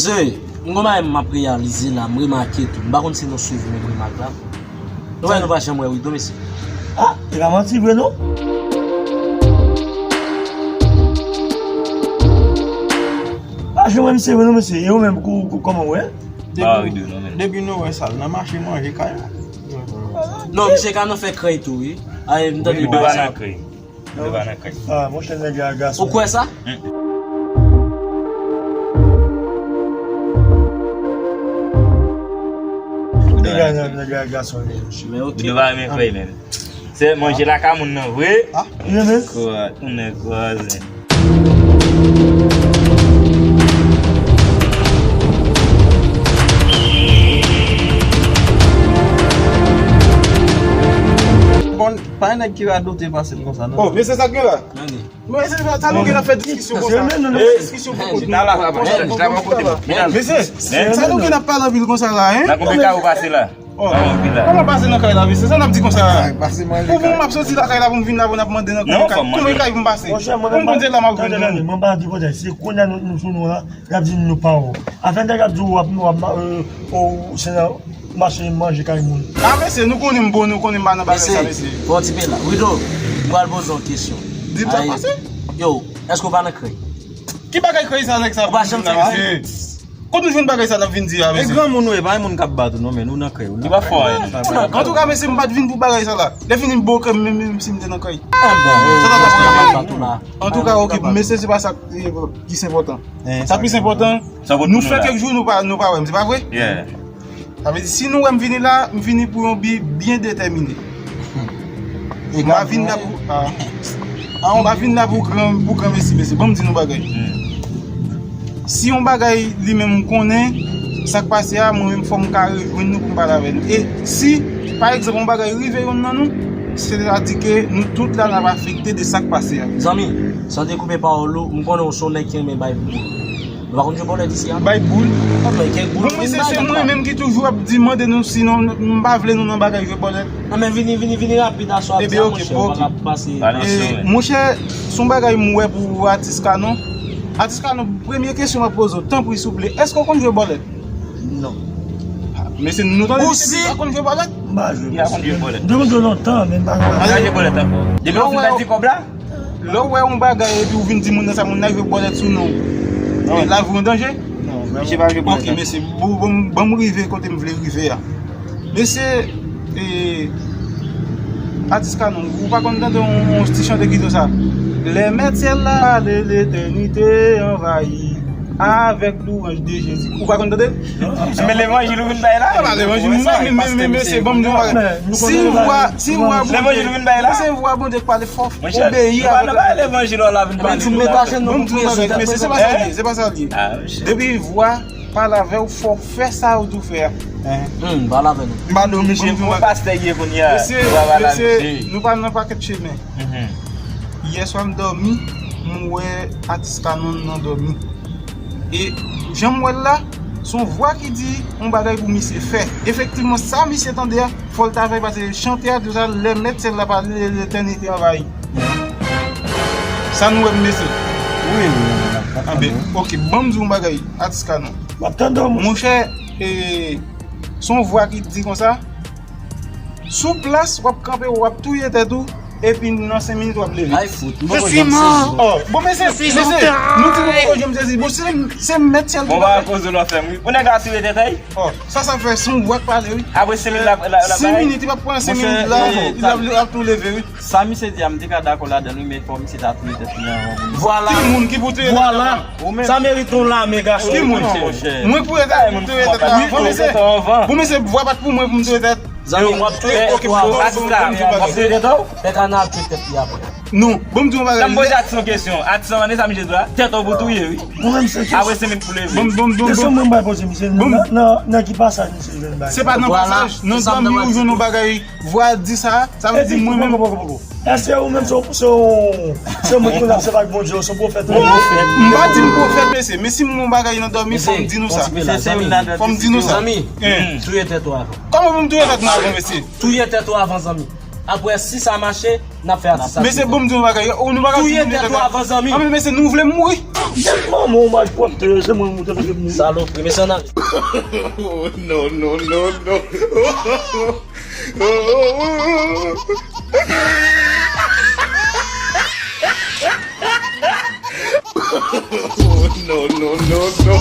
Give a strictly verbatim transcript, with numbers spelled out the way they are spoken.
Mesye, m gon bagay m ap reyalize la, m remake tou. M pa konn si nou swiv menm remak la. Nou wè nou pa janm wè Wido, mesye. Ah, e pa manti vre non. Pa janm wè misye vre non, mesye. E ou menm, kou, kou, kòman w wè? Depi, depi nou wè sa, l nan mache manje kay la. Non, misye ka nan fè krèy tou, wi. Ay, m tande. Wido pa nan krèy. Yo pa nan kay. Ah, monchè, nèg la gason. Ou kwè sa? Nèg la, nèg la gason, li. Men ok. Li pa renmen krèy menm. Se manje lakay moun nan vre. Ah, li renmen? Kwa, moun nan kwaze. Bon, pa gen nèg ki radote pase l konsa, non? Oh, mesye, sa k gen la? Men se pa sa nou gen ap fè diskisyon konsa. Diskisyon pou kont nou. Chita la, papa, chita, chita bò kote m. Mesye, sa nou gen ap pale anpil konsa la, hein? Nan konbyen kay ou pase la? Oh. Kòman pase nan kay la, mesye? Sa n ap di konsa la? Pou, pou m ap soti lakay la pou m vin la pou n ap mande nan konbyen kay, konbyen kay pou m pase? Pou m konn se la m ap vin non. Mwen pa di kote, se kounye a nou, nou sou nou la, y ap di nou pa wè. Afè nèg ap di w ap, w ap, euh, ou se nan mache manje kay moun. Ah, mesye, nou konnen m bon, nou konnen m pa nan bagay sa, mesye. Mesye, fè yon ti pe la. Wido, m pral poze yon kesyon. Di m sa k pase? Yo, èske w pa nan krèy? Ki bagay krèy sa nèg sa ap di la, mesye? Kot nou jwenn bagay sa n ap vin di a, mesye? E granmoun ou ye, pa gen moun k ap bat ou non, men nou nan krèy ou. Li pa fè anyen non. Antouka, mesye, m pa t vin pou bagay sa la. Lè fini m bo krèy m, menm, menm si m te nan krèy. Sa ta t ap fè anyen. Antouka, ok, mesye, se pa sa ki, ki enpòtan. Sa plis enpòtan, nou fè kèk jou nou pa, nou pa wè m, se pa vre? Sa vle di, si nou wè m vini la, m vini pou yon bi byen detèmine. M pa vin la pou, ah. M pa vin la pou gran, pou gran mesi, mesye. Ban m di nou bagay. Si yon bagay li menm m konnen, sa k pase a, mwen menm fò m ka rejwenn nou pou m pale avè nou. E si, pa egzanp, yon bagay rive youn nan nou, sètadi ke nou tout la n ap afekte de sa k pase a. Zanmi, san dekoupe pawòl ou, m konnen w se yon nèg ki renmen bay boul. Nou pa konn jwe bòlèt isi a. Bay boul. Bon, mesye, se mwen menm ki toujou ap di, mande nou si nou, m pa vle nou nan bagay jwe bòlèt. Non, men vini, vini, vini rapid aswè a, monchè, ou pa ka pase. Monchè, se yon bagay m wè pou atis Canon. Atis Canon, premye kesyon m ap poze w, tanpri, souple, èske w konn jwe bòlèt? Non. Mesye, nou tande misye di pa konn jwe bòlèt? M pa jwe, mesye. M te konn jwe lontan, men m pa jwe. Pa jwe bòlèt ankò. Depi w fin pèdi kòb la? Lè w wè yon bagay epi w vin di moun nan sa, moun nan jwe bòlèt sou non w. Lavi w an danje? Non, misye pa jwe bòlèt. Ok, mesye, bon, bon, ban m rive kote m vle rive a. Mesye, e, atis Canon, ou pa konn tande yon, yon ti chante ki di sa? Les mètres ciel la, de l'éternité envahi. Avec louange de Jésus. Ou pa konn tande? Men levanjil ou vin bay la? Ah, levanjil m bay, men, men, men, mesye, ban m di w bagay. Si vwa, si vwa Bondye, levanjil ou vin bay la? Se vwa Bondye k pale fò, obeyi avèk la. Levanjil ou la vin pale. Ban m di w bagay, mesye, se pa sa l ye, se pa sa l ye. Depi vwa pale avè w, fò w fè sa yo di w fè a. Hmm, pale avè nou. M pa di w, mesye, pou pastè ye kounye a. Mesye, mesye, nou pa nan pakèt chemen. Yèswa m dòmi, m wè atis Canon nan dòmi. E jan m wè l la, se yon vwa ki di yon bagay pou misye fè. Efektivman, sa misye tande a, fò l ta fè, paske chante a di sa, les mètres ciel la, par l'éternité envahi. Sa nou wè, mesye? Wi, wi, wi. Anben, ok, ban m di yon bagay, atis Canon. M ap tande w, monchè. Monchè, e, se yon vwa ki di konsa, sou plas, w ap kanpe, w ap touye tèt ou, epi nan senk minit, w ap leve. Ay, fout, m poko janm sezi. Oh, bon, mesye, mesye, nou di nou poko janm sezi. Bon, se, se mèt syèl ki pale. Bon, pa koze lò fè m, wi. Pou nèg la touye tèt, ay. Oh, sa, sa fè, se yon vwa k pale, wi. Apre senk minit, l ap, l ap, l ap bay. Senk minit, li p ap pran senk minit, la, li ap, li ap tou leve, wi. Sa misye di a, m te ka dakò ladan l, wi, men fò misye ta touye tèt li anvan pou nou. Vwala. Ki moun ki pou touye tèt la? Vwala. Sa merit yon lame, gason. Ki moun? Mwen pou touye tèt, pou touye tèt la. Bon, mesye, bon, mesye, vwa pa t pou mwen pou m touye tèt. Zanmi, w ap touye tèt ou avan. Atis la, w ap touye tèt ou? Pèt a n ap touye tèt li apre. Non, bon, m di yon bagay. Sa m poze atis yon kesyon. Atis la, sa misye di a? Tèt ou pou touye, wi. Mwen menm se kesyon. Apre senk minit pou leve. Bon, bon, bon, kesyon mwen bay poze misye, nan, nan, nan ki pasaj misye jwenn bagay? Se pa nan pasaj, nan zanmi ou jwenn yon bagay. Vwa di sa, sa vle di mwen menm. Poko, poko, poko. Èske ou menm se, se, se moun ki konn ap sèvi ak Bondye, ou se pwofèt ou? M pa di m pwofèt, mesye, men si m wè yon bagay nan dòmi, fò m di nou sa. Fò m di nou sa. Zanmi, touye tèt ou avan. Kòman pou m touye tèt mwen avan, mesye? Touye tèt ou avan, zanmi. Apre, si sa mache, n ap fè atis sa. Mesye, bon, m di yon bagay, nou pa ka touye tèt ou avan, zanmi. Anben, mesye, nou vle m mouri. Manman w malpwòpte, se mwen ou te vle moun. Salopri, men se nan. Oh, no, no, no, no. Oh, no, no, no, no.